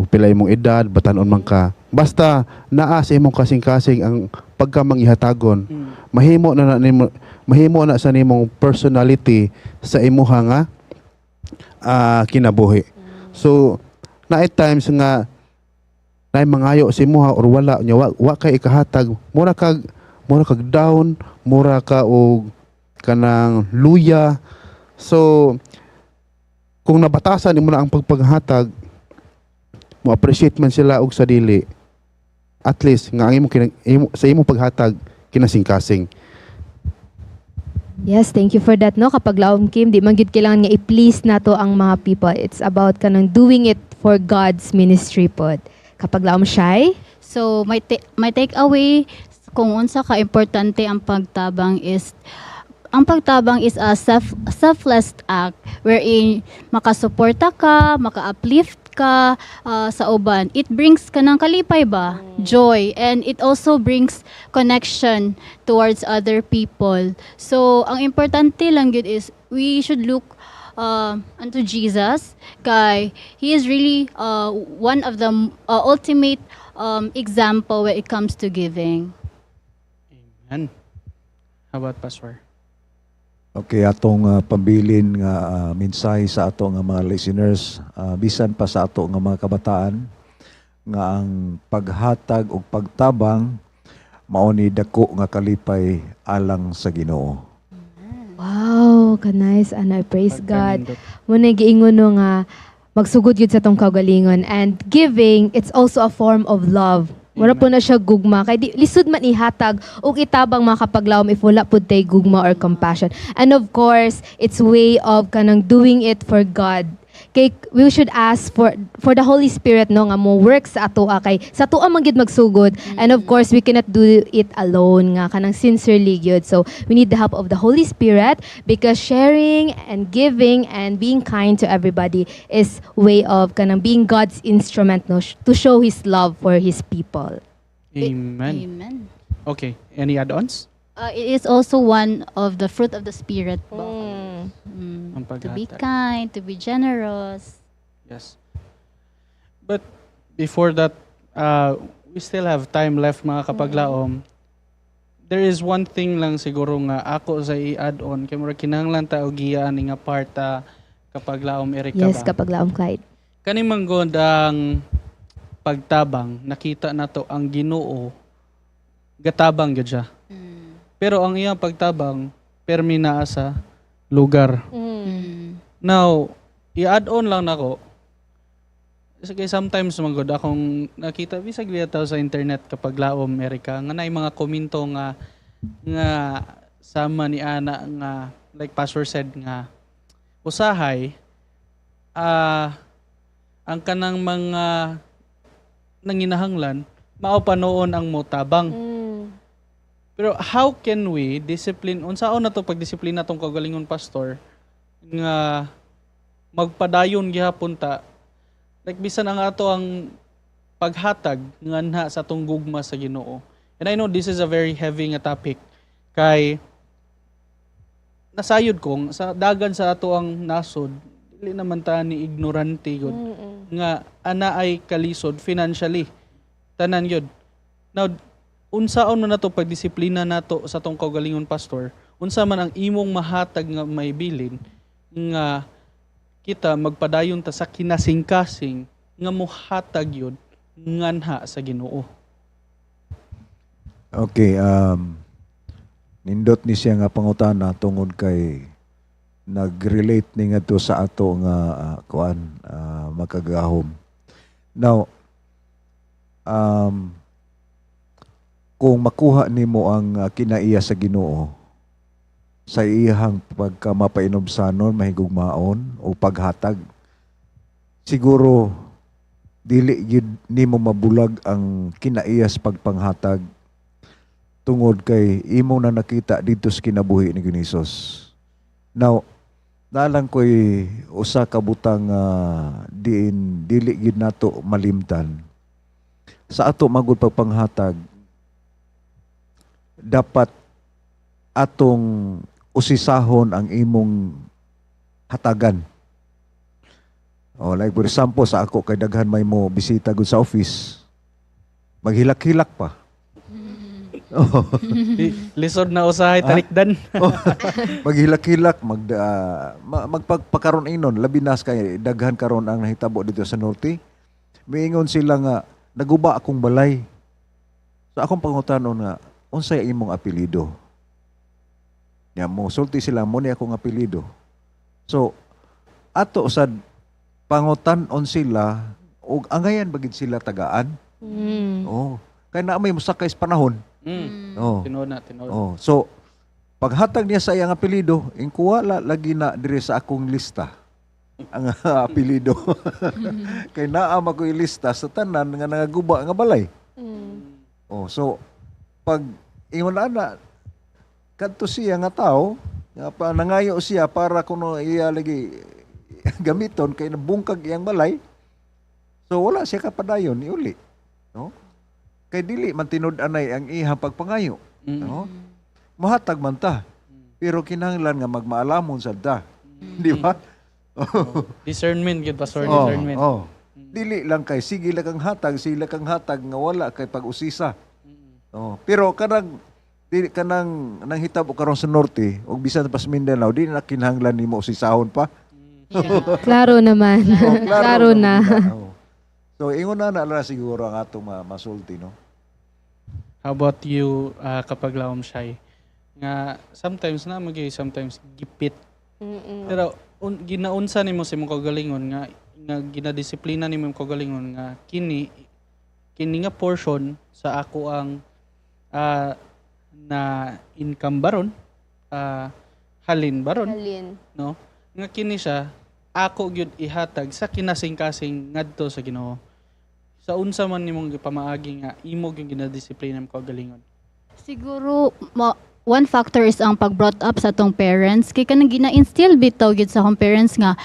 pila imong edad, batanon man ka, basta naa sa imong kasing-kasing ang pagka manggihatagon, mahimo na na nimo, mahimo na sa nimong personality sa imuha nga kinabuhi. So naay times nga naay mangayo sa imuha or wala nya wa kay ikahatag, mura kag down, mura ka og kanang luya. So kung nabatasan nimo na ang pagpaghatag, mo appreciate man sila og sa dili, at least nga ang imo sa imong paghatag kinasingkasing. Yes, thank you for that, no? Kapaglaom Kim, di man gyud kailangan nga i-please nato ang mga people. It's about kanang doing it for God's ministry pod. Kapaglaom Shai. So my takeaway kung unsa ka importante ang pagtabang is ang pagtabang is a selfless act wherein makasuporta ka, maka-uplift ka sa uban. It brings kanang kalipay ba, joy, and it also brings connection towards other people. So ang importante lang gyud is we should look unto Jesus kay he is really one of the ultimate example when it comes to giving. Amen. How about Pastor? Okay, atong pambilin nga mensahe sa ato nga mga listeners, bisan pa sa ato nga mga kabataan, nga ang paghatag ug pagtabang mao ni dako nga kalipay alang sa Ginoo. Wow, ka-nice. Ano, praise God. Pagkanindot. Mao na giingon, no, nga magsugod gyud sa atong kaugalingon, and giving, it's also a form of love. Mura po na siya gugma kay di, lisod man ihatag ug itabang, mga kapaglawom, if wala pud tay gugma or compassion. And of course, it's way of kanang doing it for God, kay we should ask for the Holy Spirit, no, nga mo work sa atoa, kay sa atoa man gyud magsugod. And of course, we cannot do it alone nga kanang sincerely gyud. So we need the help of the Holy Spirit because sharing and giving and being kind to everybody is way of kanang being God's instrument, no, to show His love for His people. Amen. Amen. Okay, any add-ons? It is also one of the fruit of the Spirit ba? Ang To be paghatag. Kind, to be generous. Yes. But before that, we still have time left, mga kapaglaom. There is one thing lang siguro nga ako sa i-add on kay murag kinahanglan ta og giyaan nga part, kapaglaom Erika Yes, ba? Kapaglaom Clyde. Kani man gud ang pagtabang, nakita nato ang Ginoo gatabang gyud siya. Pero ang iyang pagtabang permi naa sa lugar. Now, i-add on lang nako. Kay sometimes man gud akong nakita bisag bitaw sa internet, kapaglaom Erika, nga naay mga komento nga nga sama ni ana nga like Pastor said nga usahay ang kanang mga nanginahanglan mao pa noon ang motabang. Pero how can we discipline, unsaon na to pagdisiplina tong kagalingon, Pastor, nga magpadayon gihapon ta, like bisan ang ato ang paghatag nganha sa atong gugma sa Ginoo? And I know this is a very heavy nga topic kay nasayod ko sa dagan sa ato ang nasod dili Dili naman ta ni ignorante gud nga ana ay kalisod financially. Tanan gyud. Now, unsaon man nato pagdisiplina nato sa atong kaugalingon, Pastor? Unsa man ang imong mahatag nga may bilin nga kita magpadayon ta sa kinasingkasing nga muhatag yun nganha sa Ginoo? Okay, nindot ni siya nga pangutana tungod kay nag-relate ni ngadto sa ato nga kuan makagagahom. Now, kung makuha nimo ang kinaiya sa Ginoo sa iyang pagka mapainubsanon, mahigugmaon o paghatag, siguro dili gyud nimo mabulag ang kinaiya sa pagpanghatag tungod kay imo na nakita dito sa kinabuhi ni Hesus. Now, nalang ko'y usa ka butang diin dili gyud nato malimtan. Sa ato magud pagpanghatag, dapat atong usisahon ang imong hatagan. Oh, like for example, sa ako kay daghan may mo bisita gud sa office. Maghilak-hilak pa. Oh. Lisod na usahay talikdan. Oh, maghilak-hilak, magpagpakaron inon, labi na kay daghan karon ang nahitabo dito sa norte. Miingon sila nga naguba akong balay. Sa akong pangutanon nga, unsay imong apelyido? Nya mo sulti sila mo ni akong apelyido. So ato sad pangutan-on sila og angayan bagid sila tagaan. Oh, kay naa may mosakay sa panahon. Oh. Tinuod na, tinuod. Oh, so paghatag niya sa iyang apelyido, inkuha la lagi na diri sa akong lista ang apelyido. Kay naa man ko'y lista sa tanan nga nangaguba nga balay. Oh, so pag ingon ana kadto siya nga tao nga pa nangayo siya para kuno iya lagi gamiton kay nabungkag iyang balay. So wala siya kapadayon niuli. No? Kay dili man tinud-anay ang iyang pagpangayo. No? Mahatag man ta. Pero kinahanglan nga magmaalamon sad ta. Di ba? Discernment gyud, Pastor, Oh, discernment. oh. Dili lang kay sige lang kang hatag, sila kang hatag nga wala kay pag-usisa. Oh, pero kanang dili kanang nanghitabo karon sa norte ug bisan pa sa Mindanao, di na kinahanglan nimo usisahon pa. Klaro naman. Oh, Klaro na. naman. Oh. So ingon na na lang siguro ang atong masulti, no. How about you, kapaglaom Shy? Nga sometimes na magay sometimes gipit. Pero ginaunsa nimo sa imong kaugalingon nga nga ginadisiplina nimo imong kaugalingon nga kini kini nga portion sa ako ang na income baron, halin baron, Halin. No, nga kini siya ako gyud ihatag sa kinasing-kasing ngadto sa Ginoo, sa unsa man nimong gipamaagi nga imo gyud ginadisiplina imong kaugalingon? Siguro one factor is ang pag-brought up sa atong parents kay kanang gina-instill bitaw gyud sa akong parents nga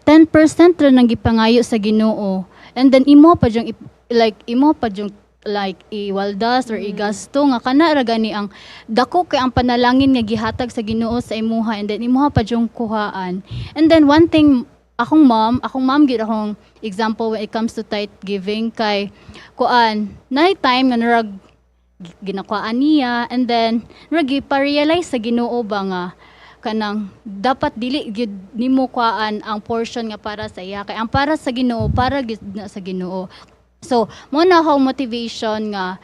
10% ra nang gipangayo sa Ginoo and then imo pa jung like imo pa jung like iwaldas or igasto nga kana ra gani ang dako kay ang panalangin nga gihatag sa Ginoo sa imuha and then imuha pa jung kuhaan. And then one thing, akong mom gyud akong example when it comes to tithe giving kay kuan night time nga narag ginakuhaan niya and then murag pa-realize sa Ginoo ba nga kanang dapat dili gyud nimo kuhaan ang portion nga para sa iya kay ang para sa Ginoo para gyud na sa Ginoo. So mo na akong motivation nga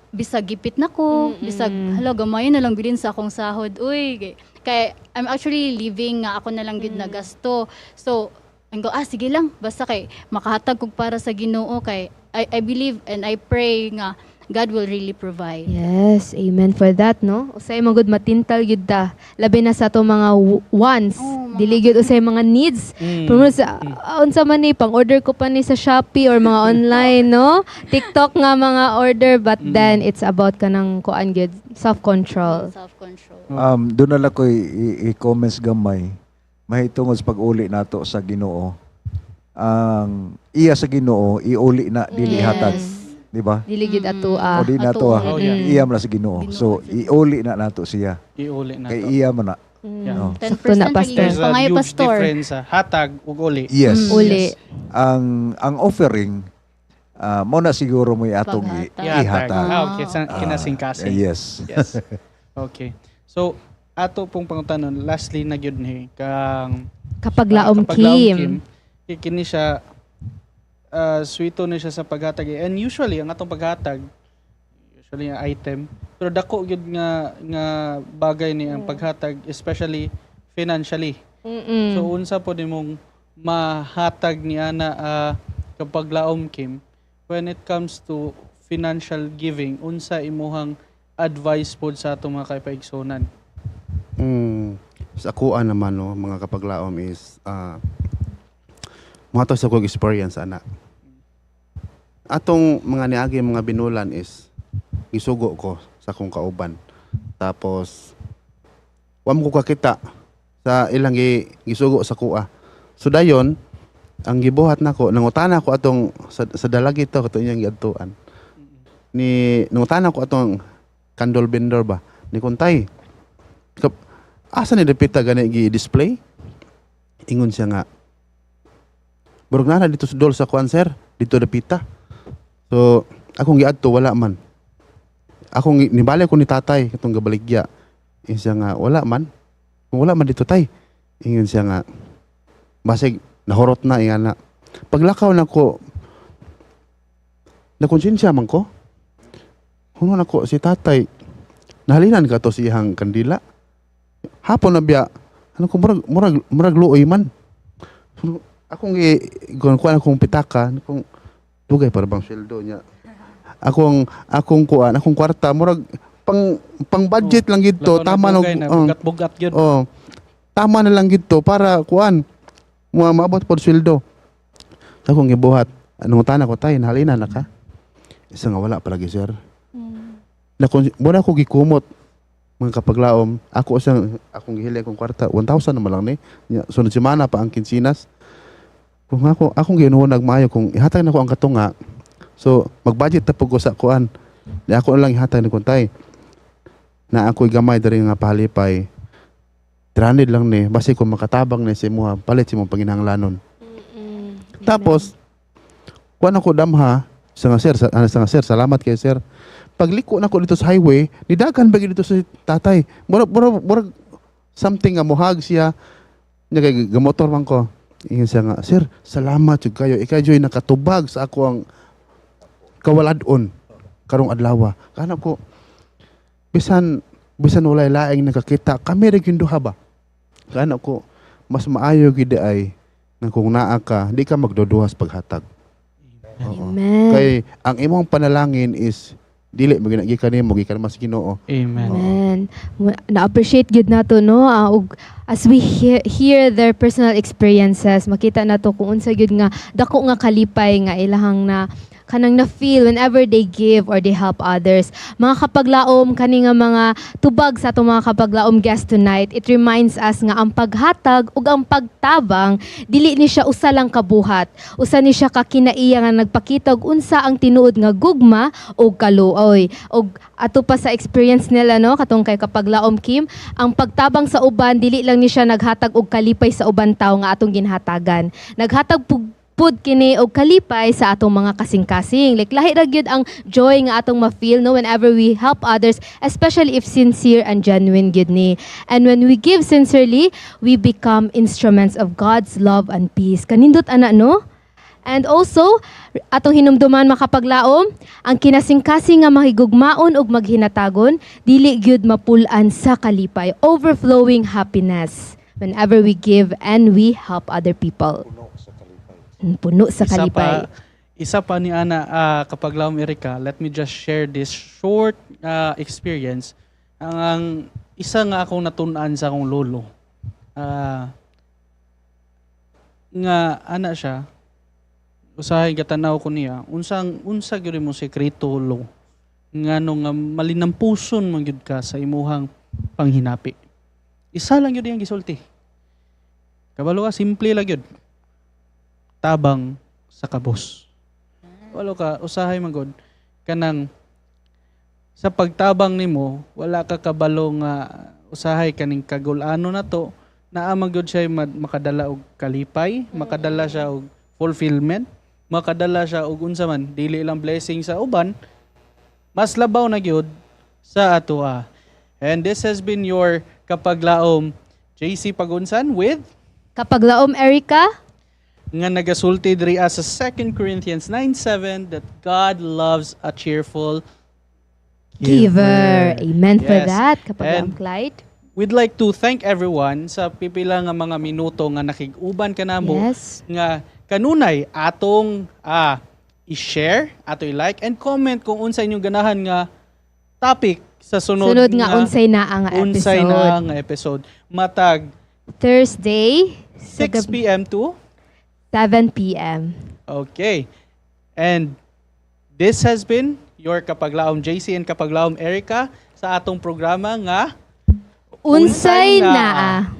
bisag gipit na ko, bisag hala, gamay na lang bilin sa akong sahod, uy, kay I'm actually living nga ako na lang gyud na gasto. So ang go, ah, sige lang, basta kay makahatag kog para sa Ginoo kay I believe and I pray nga God will really provide. Yes, amen for that, no? Usay man gud matintal gyud ta. Labi na sa atong mga wants. Oo, mga- Dili gyud usay mga needs. Pero sa unsa man ni pang order ko pa ni sa Shopee or mga online, no? TikTok nga mga order, but then it's about kanang kuan gyud, self-control. Self-control. Doon na lang ko i-comments gamay mahitungod sa pag-uli nato sa Ginoo. Ang iya sa Ginoo iuli na, dili hatag, di ba? Dili gyud ato ah. O di nato ah. Oh, yeah. Iya man na sa Ginoo. So iuli na nato siya. Iuli na Kay to. iya man na. Yeah. Oh. 10% Sakto na, Pastor. There's a Pangayo, huge Pastor. Difference sa hatag ug uli. Yes. Uli. Ang offering mo na siguro mo'y atong Paghatag. ihatag. Ah, okay. Sa, kinasingkasing. Yes. Yes. Okay. So, ato pong pangutanon, lastly na gyud ni kang Kapaglaom, Kapaglaom Kim. Kim, kay kini siya sweeto ni siya sa paghatag eh. And usually ang atong paghatag usually ang item, pero dako gyud nga bagay ni ang paghatag, especially financially. So unsa po nimong mahatag ni ana, Kapaglaom Kim, when it comes to financial giving, unsa imuhang advice pod sa atong mga kapaigsunan? Sa akuan naman, no, mga kapaglaom, is mga to sa kong experience ana. Atong mga niagi mga binulan is gisugo ko sa akong kauban. Tapos wa mo ko kakita sa ilang gisugo sa kuha. So dayon ang gibuhat nako, nangutana ko atong sa dalagito kato iyang giadtuan. Ni nangutana ko atong candle vendor ba ni kuntay. Asa ni dapita gani gi-display? Ingon siya nga, "Murag na dito sa dol sa kuan, sir, dito dapita." So akong giadto, wala man. Akong nibalik ko ni tatay katong gabaligya. Ingon siya nga, "Wala man. Kung wala man dito, tay." Ingon siya nga, "Basig nahurot na," ingana. Paglakaw nako, nakonsensya man ko. Huno nako si tatay, nahalinan ka to sa iyang kandila. Hapon na biya, ano ko murag luoy man. So, akong gi kuan kuan akong pitaka, kung dugay para bang sweldo niya. Akong kuan, akong kwarta murag pang budget lang gito, Lakaw na tama na dugay na, oh, bugat-bugat gyud. Oh, tama na lang gito para kuan mo maabot pod sweldo. Sa akong gibuhat, anong tana ko, "Tay, nahalinan na ka?" Isa nga, "Wala palagi, sir." Na wala ko gikumot, mga kapaglaom. Ako sa akong gihili akong kwarta, 1,000 naman lang ni. Nya, sunod semana pa ang kinsinas. Kung ako akong ginuhunag maayo kung ihatag nako ang katunga, so mag-budget ta pud ko sa kuan. Di ako na lang ihatag ni kuntay. Na ako'y gamay diri nga pahalipay. 300 lang ni, basi kung makatabang ni sa imuha, palit sa imong panginahanglanon. Tapos, kuan ako damha, sa nga sir, sa, ano, sa nga sir, salamat kay sir. Pagliko na ko dito sa highway, nidagan ba dito sa tatay? Murag something nga muhag siya. Nya kay gamotor man ko. Ingon siya nga, "Sir, salamat jud kayo. Ikaw joy nakatubag sa ako ang kawaladon karong adlaw." Kana ko bisan walay laing nakakita, kami ra gyud duha ba. Kana ko mas maayo gid ay nga kung naa ka, di ka magduduhas paghatag. Oo. Amen. Kay ang imong panalangin is dili mo gikan nimo, gikan man sa Ginoo. Amen. Amen. Na-appreciate gyud nato, no, ug as we hear their personal experiences, makita nato kung unsa gyud nga dako nga kalipay nga ilahang na kanang na feel whenever they give or they help others. Mga kapaglaom, kani nga mga tubag sa atong mga kapaglaom guest tonight, it reminds us nga ang paghatag ug ang pagtabang dili ni siya usa lang kabuhat. Usa ni siya ka kinaiya nga nagpakita og unsa ang tinuod nga gugma ug kaluoy. Ug ato pa sa experience nila, no, katong kay Kapaglaom Kim, ang pagtabang sa uban dili lang ni siya naghatag og kalipay sa uban tawo nga atong ginhatagan. Naghatag pud kini og kalipay sa atong mga kasing-kasing. Like lahi ra gyud ang joy nga atong ma-feel, no, whenever we help others, especially if sincere and genuine gyud ni. And when we give sincerely, we become instruments of God's love and peace. Kanindot ana, no? And also, atong hinumduman, makapaglaom, ang kinasingkasing nga mahigugmaon ug maghinatagon, dili gyud mapul-an sa kalipay, overflowing happiness whenever we give and we help other people. Puno sa Isa kalipay. pa, isa pa ni Ana, Kapaglaom Erika, let me just share this short experience. Ang isa nga akong natun-an sa akong lolo. Nga ana siya, usahay gatanaw ko niya, unsang unsa gyud mo sekreto, lo, ngano nga malinampuson man gyud ka sa imuhang panghinapi? Isa lang gyud iyang gisulti. Kabalo ka, simple lang gyud. Tabang sa kabos. Walo ka, usahay man gud kanang sa pagtabang nimo, wala ka kabalo nga usahay kaning kagulano na to, naa man gyud siya makadala og kalipay, makadala siya og fulfillment, makadala siya og unsa man, dili lang blessing sa uban, mas labaw na gyud sa atoa. And this has been your Kapaglaom JC Pagunsan with Kapaglaom Erica. Nga nagasulti diri sa 2 Corinthians 9:7 that God loves a cheerful giver. Amen for that. Kapaglaom And Clyde. we'd like to thank everyone sa pipila nga mga minuto nga nakig-uban kanamo nga kanunay atong i-share, ato i-like and comment kung unsa inyong ganahan nga topic sa sunod, Sunod nga Unsay Naa nga Unsay episode. Naa nga episode. Matag Thursday sa 6 p.m. to 7 p.m. Okay. And this has been your Kapaglaom JC and Kapaglaom Erica sa atong programa nga Unsay Naa.